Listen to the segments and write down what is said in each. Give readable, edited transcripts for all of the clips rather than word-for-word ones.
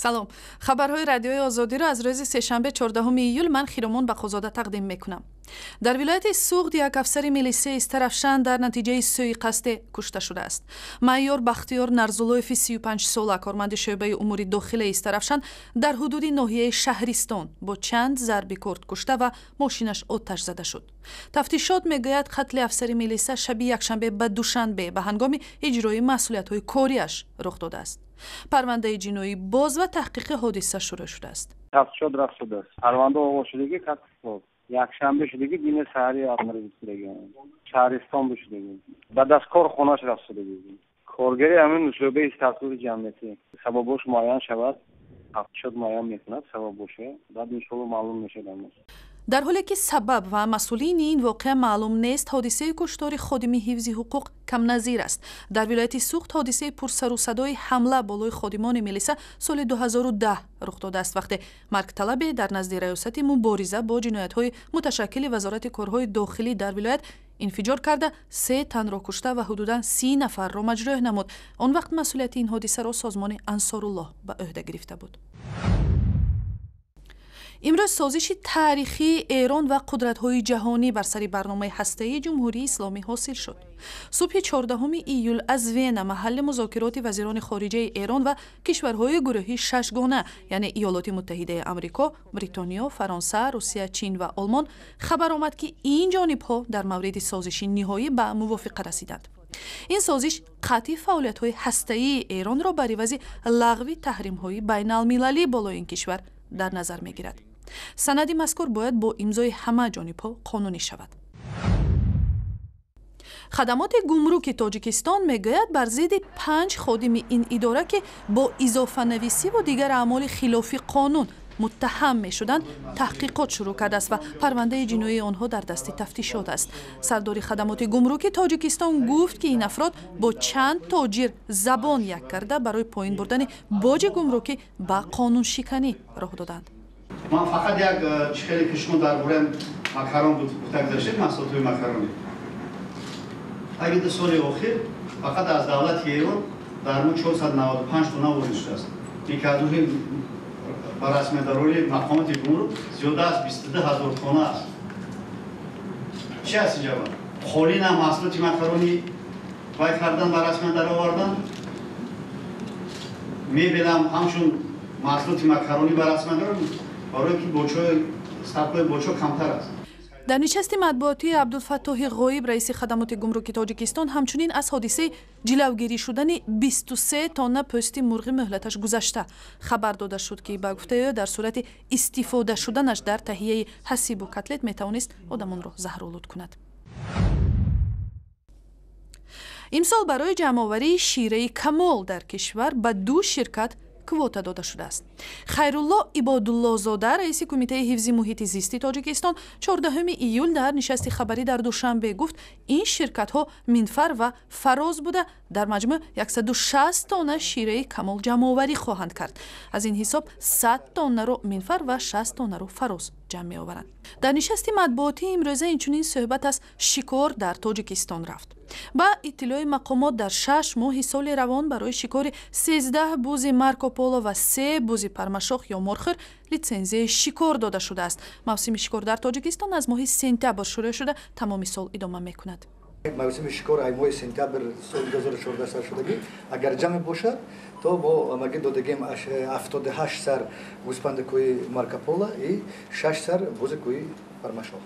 Салом, хабарҳои Радиои Озодиро аз рӯзи сешанбе, 14 июл, ман Хиромон Бақозода тақдим мекунам. Дар вилояти Суғд як афсари милисияи Истарафшан дар натиҷаи сӯиқасде кушта шудааст. Майёр Бахтиёр Нарзуллоеви 35сола, корманди шӯъбаи умури дохилаи Истарафшан, дар ҳудуди ноҳияи Шаҳристон бо чанд зарби корд кушта ва мошинаш оташ зада шуд. Тафтишот мегӯяд, қатли афсари милиса шаби якшанбе ба душанбе ба ҳангоми иҷрои масъулиятҳои кориаш рух додааст. Парвандаи ҷиноӣ боз ва таҳқиқи ҳодиса шурӯъ шудааст. Тафтишот рафт шудааст, парванда оғоз шудагӣ, якшанбе шудагӣ, дини саҳари шудагӣ, Шаҳристон бушудагӣ, баъд аз кор хонаш рафт шудагӣ. Коргари ҳамин шӯъбаи статуи ҷамъиятӣ. Сабабош муайян шавад, тафтишот муайян мекунад сабабоша, баъд иншоалло маълум мешавад. Дар ҳоле ки сабаб ва масъулини ин воқеа маълум нест, ҳодисаи куштори ходими ҳифзи ҳуқуқ камназир аст. Дар вилояти Суғд ҳодисаи пурсарусадои ҳамла болои ходимони милиса соли 2010 рух додааст, вақте маргталабе дар назди Раёсати мубориза бо ҷиноятҳои муташаккили Вазорати корҳои дохилӣ дар вилоят инфиҷор карда, се танро кушта ва ҳудудан 30 нафарро маҷрӯҳ намуд. Он вақт масъулияти ин ҳодисаро созмони Ансоруллоҳ ба ӯҳда гирифта буд. Имрӯз созиши таърихии Эрон ва қудратҳои ҷаҳонӣ бар сари барномаи ҳастаии Ҷумҳурии Исломӣ ҳосил шуд. Субҳи 14 июл аз Вена, маҳалли музокироти вазирони хориҷаи Эрон ва кишварҳои гурӯҳи шашгона, яъне Иёлоти Муттаҳидаи Амрико, Бритониё, Фаронса, Русия, Чин ва Олмон, хабар омад, ки ин ҷонибҳо дар мавриди созиши ниҳоӣ ба мувофиқа расиданд. Ин созиш қатъи фаъолиятҳои ҳастаии Эронро бар ивази лағви таҳримҳои байналмилалӣ болои ин кишвар дар назар мегирад. Санади мазкур бояд бо имзои ҳама ҷонибҳо қонунӣ шавад. Хадамоти гумруки Тоҷикистон мегӯяд, бар зидди панҷ ходими ин идора, ки бо изофанависиву дигар аъмоли хилофи қонун муттаҳам мешуданд, таҳқиқот шурӯъ кардааст ва парвандаи ҷиноии онҳо дар дасти тафтишот аст. Сардори хадамоти гумруки Тоҷикистон гуфт, ки ин афрод бо чанд тоҷир забон як карда, барои поин бурдани боҷи гумрукӣ ба қонуншиканӣ роҳ доданд. Ман фақат як чӣ, хеле ки шумо дар бораи макарон гуфта гузаштед, маҳсулотҳои макаронӣ, аги 2 соли охир фақат аз давлати Эрон дар мо 495 тонна ворид шудааст, ин ки аз рӯи ба расмият дароварии мақомоти гумрук зиёда аз 22 ҳазор тонна аст. Чи аст инҷа? Қолина маҳсулоти макаронӣ вай кардан, ба расмият даровардан, мебелам ҳамчун маҳсулоти макаронӣ ба расмият даровардан, барое ки бочои ставкаи бочо камтар аст. Дар нишасти матбуотии Абдулфаттоҳи Ғоиб, раиси хадамоти гумруки Тоҷикистон, ҳамчунин аз ҳодисаи ҷилавгирӣ шудани 23 тонна пӯсти мурғи муҳлаташ гузашта хабар дода шуд, ки ба гуфтаи ӯ, дар сурати истифода шуданаш дар таҳияи ҳасибу котлет метавонист одамонро заҳролуд кунад. Имсол барои ҷамъоварии шираи Камол дар кишвар ба ду ширкат квота дода шудааст. Хайрулло Ибодуллозода, раиси Кумитаи ҳифзи муҳити зисти Тоҷикистон, 14 июл дар нишасти хабарӣ дар Душанбе гуфт, ин ширкатҳо Минфар ва Фароз буда, дар маҷмӯъ 160 тонна шираи Камол ҷамъоварӣ хоҳанд кард. Аз ин ҳисоб 100 тоннаро Минфар ва 60 тоннаро Фароз ҷамъ меоваранд. Дар нишасти матбуотии имрӯза инчунин суҳбат аз шикор дар Тоҷикистон рафт. Ба иттилои мақомот, дар 6 моҳи соли равон барои шикори 13 бузи Марко Поло ва се бузи пармашох ё морхӯр литсензияи шикор дода шудааст. Мавсими шикор дар Тоҷикистон аз моҳи сентябр шурӯъ шуда, тамоми сол идома мекунад. Мавсими шикор ай моҳи сентябр соли 2014 сар шудагӣ, агар ҷамъ бошад, то мо амагӣ додагем 78 сар гӯспанди кӯҳи Марко Поло и 6 сар бузи кӯҳи пармашох.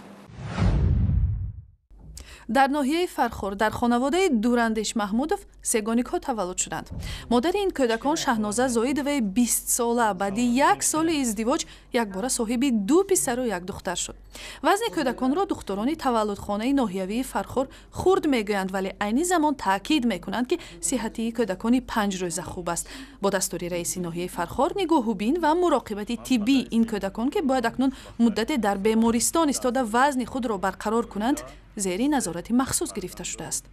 Дар ноҳияи Фархор дар хонаводаи Дурандеш Маҳмудов сегоникҳо таваллуд шуданд. Модари ин кӯдакон, Шаҳноза Зоидоваи 20сола, баъди як соли издивоҷ якбора соҳиби ду писару як духтар шуд. Вазни кӯдаконро духтурони таваллудхонаи ноҳиявии Фархор хурд мегӯянд, вале айни замон таъкид мекунанд, ки сиҳатии кӯдакони 5 рӯза хуб аст. Бо дастури раиси ноҳияи Фархор, нигоҳубин ва муроқибати тиббии ин кӯдакон, ки бояд акнун муддате дар бемористон истода вазни худро барқарор кунанд, зери назорати махсус гирифта шудааст.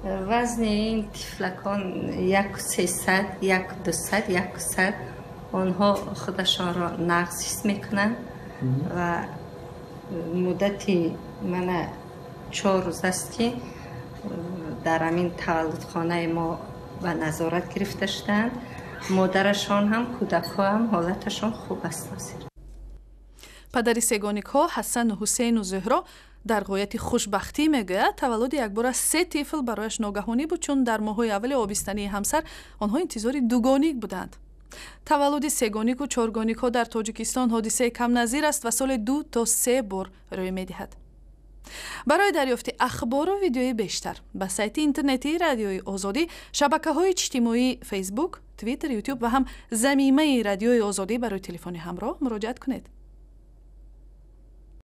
Вазни ин тифлакон 1 сесад, 1 дусад, 1 сад. Онҳо худашонро нағз ҳис мекунанд ва муддати мана 4 рӯз аст, ки дар ҳамин таваллудхонаи мо ба назорат гирифта шуданд. Модарашон ҳам, кӯдакҳо ҳам ҳолаташон хуб аст ҳозир. Падари сегоникҳо, Ҳасану Ҳусейну Зуҳро, дар ғояти хушбахтӣ мегӯяд, таваллуди якбора се тифл барояш ногаҳонӣ буд, чун дар моҳҳои аввали обистании ҳамсар онҳо интизори дугоник буданд. Таваллуди сегонику чоргоникҳо дар Тоҷикистон ҳодисаи камназир аст ва соли 2 то 3 бор рӯй медиҳад. Барои дарёфти ахбору видеои бештар ба сайти интернетии Радиои Озодӣ, шабакаҳои иҷтимоии Фейсбук, Твиттер, Ютуб ва ҳам замимаи Радиои Озодӣ барои телефони ҳамроҳ муроҷиат кунед.